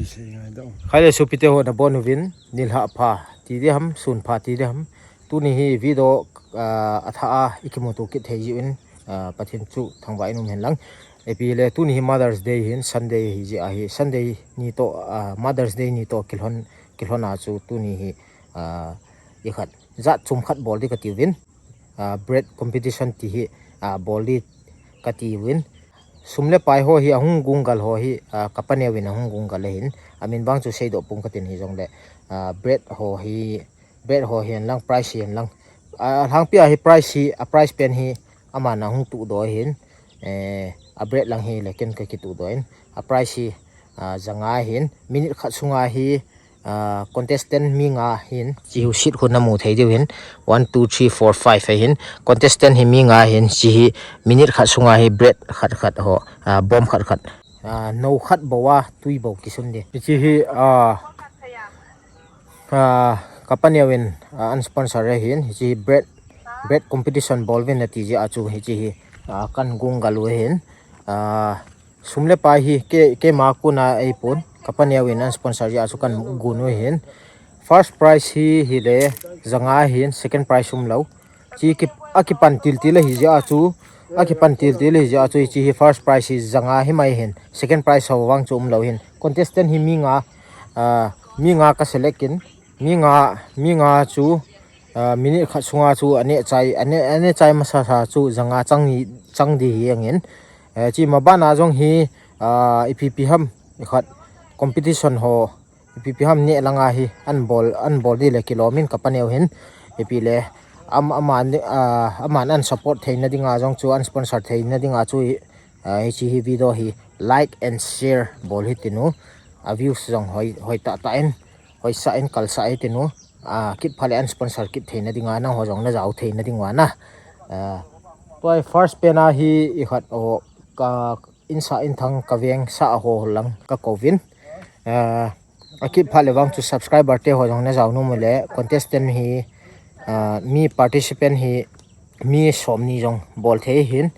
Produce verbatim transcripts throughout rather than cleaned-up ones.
Khaile sopite ho nabonchauvin, nilhah pha ti ding ham, sun pha ti ding ham. Tuni hi video, ah, athah a ikimuto kit thei jiuvin, ah, Pathen chu thangvah in um hen lang. Ipi le tuni hi Mother's Day hin, Sunday hi jeh ahi, Sunday ni toh, ah, Mother's Day ni toh kilhon, kilhon a chu tuni hi, ah, ikhat jat chom khat bol ding katiuvin, ah, bread competition ti hi, ah, bol ding katiuvin. Sum le pai ho hi ahung gung gal ho hi, ah, ka paneo in ahung gung gal ahin. Amin vang chu seidoh pong katin hijongle, ah, bread ho hi, bread ho hihen lang, prize hihen lang. Ah, alhangpi a hi prize hi, a prize pen hi aman ahung tuhdoh ahin. Eh, a bread lang hi le ken kakituhdoh in. A prize hi, ah, janga ahin. Minute khat sunga hi, ah, contestant mi nga hin. Hiche hi sheet khu namu thei diu hin. One, two, three, four, five ahin. Contestant hi mi nga hin. Hiche hi minute khat sunga hi bread khat khat ho, ah, bom khat khat, ah, nou khat bou a tui bou kisun ding. Hiche hi, ah, ah, ka paneo in, ah, an sponsor ahin. Hiche hi bread, bread competition bol uvin ati jeh a chu hiche hi, ah, kahin gung gal u ahin. Ah, sum le pai hi kei, keima kona ahipon, ka paneo in an sponsor jeh a chu kahin gung u ahin. First prize hi, hile janga ahin, second prize umlou. Hiche ki, akipan til til ahi jeh a chu, akipan til til ahi jeh a chu, hiche hi first prize hi janga ahi mai hin, second prize ho vang chu umlou hin. Contestant hi mi nga, ah, mi nga ka select in, mi nga, mi nga chu, ah, minute khat sunga chu aneh chai, aneh, aneh chai masa sa chu janga chang ni, chang ding hi angin. Eh, hiche ma bana jong hi, ah, ipi ipi ham, ikhat competition ho, ipi ipi ham neh langa hi an bol, an bol ding le kilom in ka paneo hin. Ipi le am, aman, ah, aman an support theina dinga jong chu, an sponsor theina dinga chu, ah, hiche hi video hi like and share bol hitin u. A views jong hoi, hoi tah tah in, hoisah in kalsah hitin u. Ah, kit phat le an sponsor kit theina dinga nangho jong najao theina dinga na. Ah, tua first pen a hi ikhat o ka insah inthang ka veng sah ho lang ka kouvin. Ah, akit phat le vang chu subscriber te ho jong najao nom ule contestant hi, ah, mi participant hi mi somni jong bol thei hin.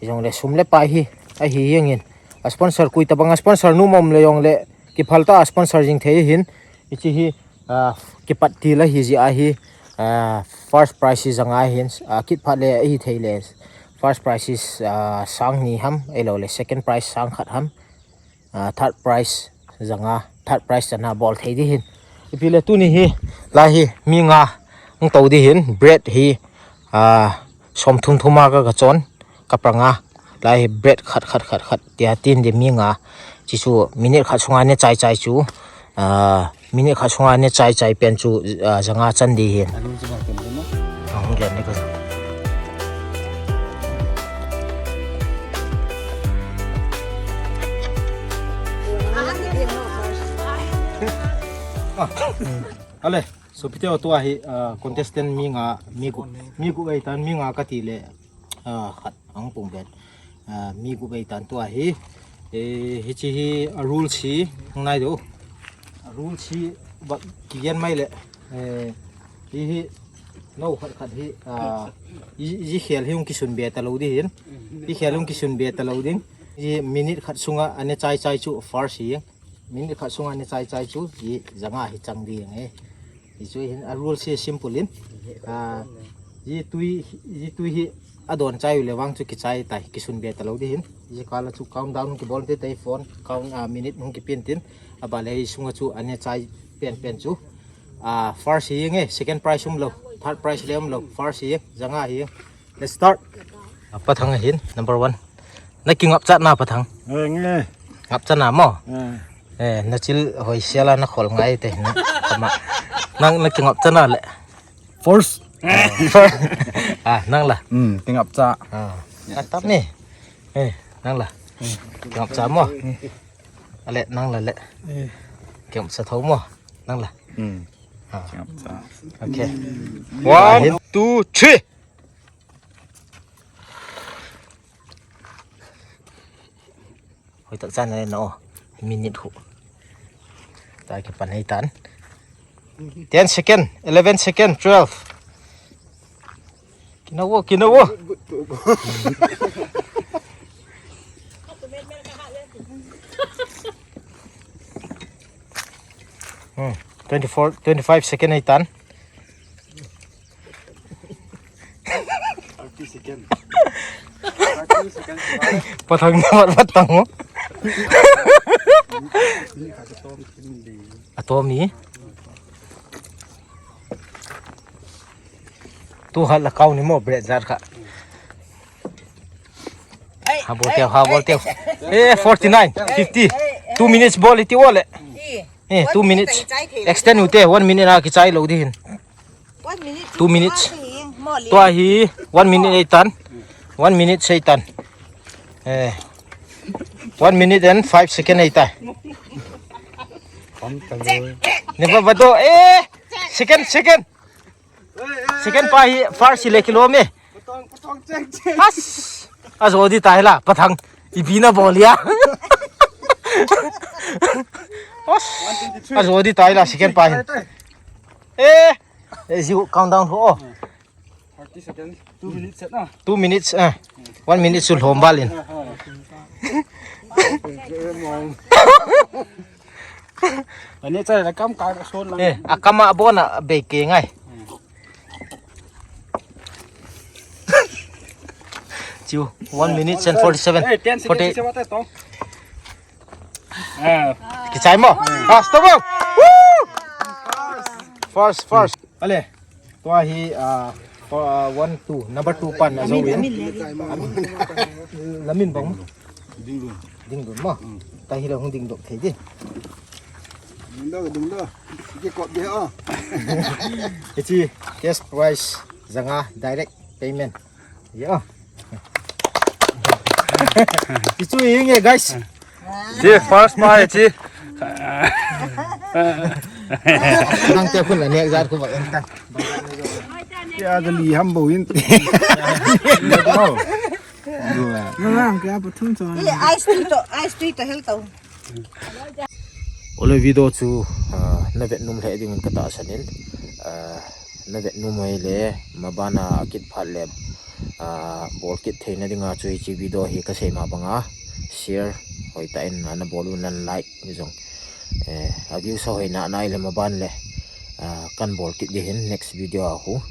Hijongle sum le pai hi ahi jengin. A sponsor koi tabang a sponsor nom um le jongle kiphal tah a sponsor jing thei hin. Hiche hi, ah, kipat til ahi jeh ahi, ah, first prize hi janga ahin, ah, kit phat le ahi thei le first prize hi, ah, sang ni ham, ahilou le second prize sang khat ham. Ah, third prize janga, third prize chana bol thei ding hin. Ipi le tuni hi, lai hi, mi nga hung tou ding hin, bread hi, ah, som thum thum a ka, ka chon, ka prang a, lai hi bread khat, khat, khat, khat, tia tin ding mi nga, hiche chu minute khat sunga ne chai chai chu, ah, minute khat sunga ne chai chai pen chu, ah, janga chan ding hin. Ahung gen ding ka. Ah, ale, sopite ho tua hi, ah, contestant mi nga, mi gup, mi gup ahitan, mi nga kati le, ah, khat ahung pung ven. Ah, mi gup ahitan tua hi. Eh, hiche hi, ah, rules hi, hung nai diu. Ah, rules hi, ba, kigen mai le. Eh, hi hi, nou khat khat hi, ah, i, i khel hi hung kisun be talou ding hin. I khel hung kisun be talou ding. I minute khat sunga, ane chai chai chu first hi. Minute khat sunga ne chai chai chu, hi janga hi chang ding e. Hichu hin a rules hi simple in. Ah, hi tui, hi tui hi adon chai u le vang chu kichai tai, kisun be talou ding hin. Hi kala chu countdown kibol te tai phone, count, ah, minute hung kipen tin. Abale hi sunga chu ane chai pen pen chu. Ah, first hi nge, second prize umlou, third prize le umlou, first hi, janga hi. Let's start. Ah, Pathang ahin, number one. Na kingap chat na Pathang. Eh, nge. Ngap chat na mo. Eh. Eh, na chil hoi siala na khol ngai te na. Kama. Nang na kingap chat na le. First. Ah, nang la. Hmm, kingap chat. Ah, atap ni. Eh, nang la. Kingap chat mo. Ale, nang la le. Eh. Kingap chat tho mo. Nang la. Hmm. Ah. Kingap chat. Okay. One, two, three. Hoi tak chan le na o. Minute hu. Ta kipan hei tan. Ten second, eleven second, twelve. Kinawo, kinawo. Good, good, good, good. Good. Hmm. Twenty-four, twenty-five second hitan. Thirty seconds. Thirty seconds. Pathang na mat mat tang mo. Atomi. Tu hal la kau ni mo bread zar kha. Ha bol teo, ha bol teo. Eh, forty-nine, fifty. Two minutes bol iti ole. Eh, two minutes. Extend ute, one minute a kichai lou di hin. Two minutes. Tua hi one minute eitan. One minute seitan. Eh. One minute and five second eitai. Never vado. Eh. Second, second. Second pa hi first hi le kilom e. As. Ajo di tai la, pathang. Ipi na bol ya. As. Ajo di tai la, second pa hin. Eh. Eh, you count down ho. Thirty seconds. Two minutes set na. Two minutes, eh. One minute sul hom balin. Ani chai la kam ka son lang. Eh, akama bona be ke ngai. Chiu, one minute and forty-seven. Eh, ten seconds. Forty. Kichai mo. Ah, stop mo. Woo! First, first. Ale. Tua hi, ah, for, ah, one, two. Number two pan na zo win. Lamin bang. Ding dun. Ding dun mo. Tahi la hung ding dok thei di. Ding dun, ding dun. Sige, kop dia, oh. Iti, cash prize, zanga, direct payment. Ya. Kichu inge, guys. Chi, first pa, chi. Nang te kun la nek zat ku ba enta. Ya, da li ham bo in. Nang ke apa thum chon. Ice tea to, ice tea to hel to. Ole video chu, ah, na vet num le ding ka ta sanin. Ah, na vet num mai le mabana kit phat le, ah, bol kit theina dinga chu hichi video hi ka sei ma banga share hoi ta in na bol un lan like ni jong. Eh, a view sa hoi na nai le maban le, ah, kan bol kit di hin next video a hu.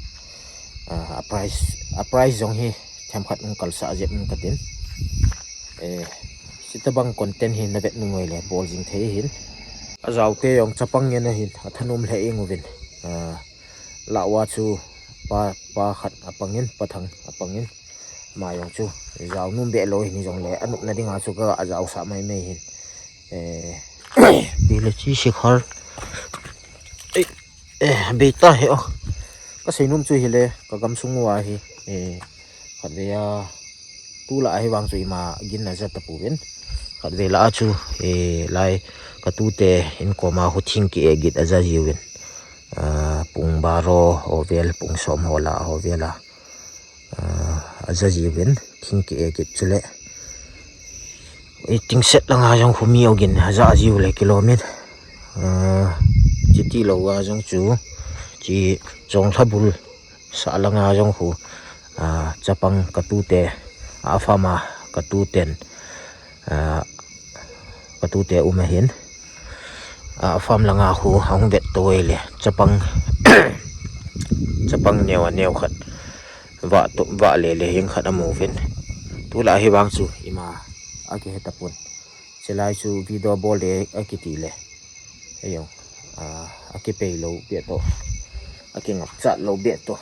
Ah, a price, a price jong hi themkhat ung kalsa jep ung katin. Eh, sita bang content hi na vet nung le bol jing thei hin. A jao te jong chapang nge na hin, a thanum le ing uvin. Ah, la wa chu pa, pa khat apangin, pathang apangin. Ma jong chu, jao num be lo hin jong le, a nupna dinga chu ka jao sa mai mai hin. Eh, di le chi sikhar. Eh, eh, be ta he o. Ka sei num chu hi le, ka gam sung wa hi. Eh, khat ve a, tu la hi vang chu ima gin na ja ta pu vin. Khat ve la chu, eh, lai ka tu te in koma hu thing ki e git a ja ji vin. Ah, pung baro ho vel, pung som ho la ho vel a. Ah, a ja ji vin, thing ki e git chu le. Waiting shed langa jong khu mi ogin, a ja ji u le kilomet. Ah, chi ti lo a jong chu, chi chong lha bul sa langa jong khu, ah, chapang ka tu te, a farm a ka tu ten, ah, ka tu te um a hin. A farm langa khu hung vet to le chapang, chapang neo a neo khat va to, va le le hing khat amu vin. Tu la hi vang chu ima a ki he ta pun. Chilai chu video bol le a ki ti le. Hei jong, ah, a ki pei lo be to. A ki ngap chat lo be to.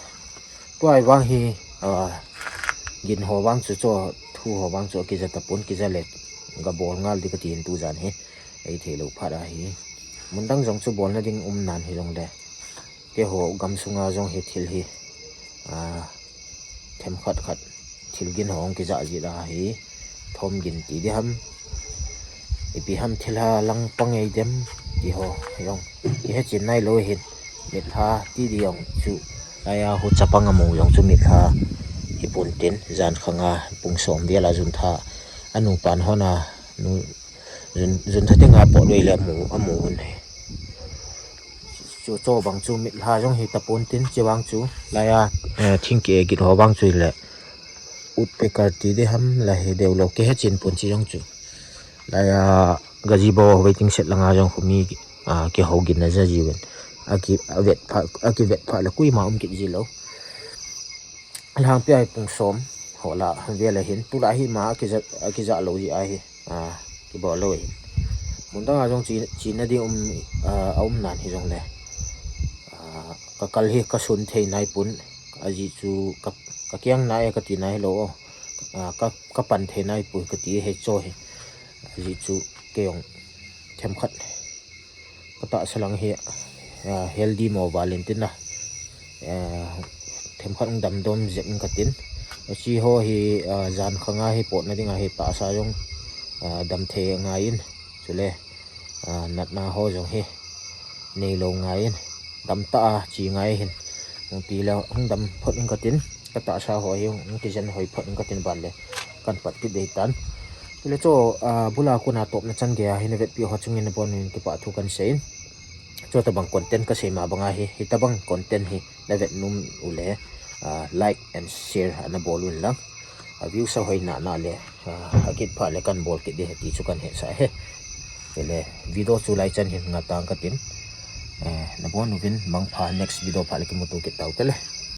Tua vang hi, ah, gin ho vang chu cho, thu ho vang chu a ki ja ta pun ki ja le. Ga bol ngal di ka ti in tu jan hi. Ei thei lo phat a hi. Mun dang jong chu bol na ding um nan hi jong le. Keiho gam sunga jong hi thil hi, ah, themkhat khat thil gin ho ong kija ji da hi, thom gin ti di ham, ipi ham thil ha lang pang ei dem ti ho jong kihe chin nai lo hin, mit ha ti di jong chu, aya hu chapang amu jong chu mit ha hi pun tin, jan khanga pung som vel a jun tha, anu pan hona, nu, jun, jun tha tinga pot vei le amu, amu hun he. Chu cho bang chu mit ha jong hi ta pon tin, chi vang chu laiya, eh, thing ki e git ho vang chu le. Ut pe kar ti de ham la he deu lo ke he chin pon chi jong chu. Laiya gazebo waiting shed langa jong khu mi Kihou gin na ja jiuvin. Akivet pha le koima um kit ji lou. Lhangpi a hi pung som ho la vel ahin, tulai hi ma akija lou ji ahi. Kibol lou ahin. Mun dang a jong chena ding um, aum nan hijongle, kakal hi kasun thei naipon. Ajeh chu kakeng nai e kati nai lou o. Kapan thei naipoi kati hi cho hi. Ajeh chu kei jong themkhat katahsa lang hi healthy mo val in tin a, themkhat hung damdom jep in katin. Hiche ho hi jan khanga hi potna dinga hi tahsa jong damthei ngai in, chule natna ho jong hi neilou ngai in, damtah a che ngai hin. Hung ti le hung dam phot in katin, katahsa ho hi hung kijen hoi phot in katin, ban le kan pat kit dei tan. Chule chu, bula kona topna chan geiya hi navetpeh ho chungin nabonun kipah thu kan sei in. Chutobang content kasei ma banga hi, hitobang content hi navet nom ule, like and share ana bol un lang. Views ahoina na le, akit phat le kan bol kit ding ahi ti chu kan hetsah e. Chule video chu lai chan hin ngatang katin, nabonuvin mangpha, next video phat le kimuto kit tau tele.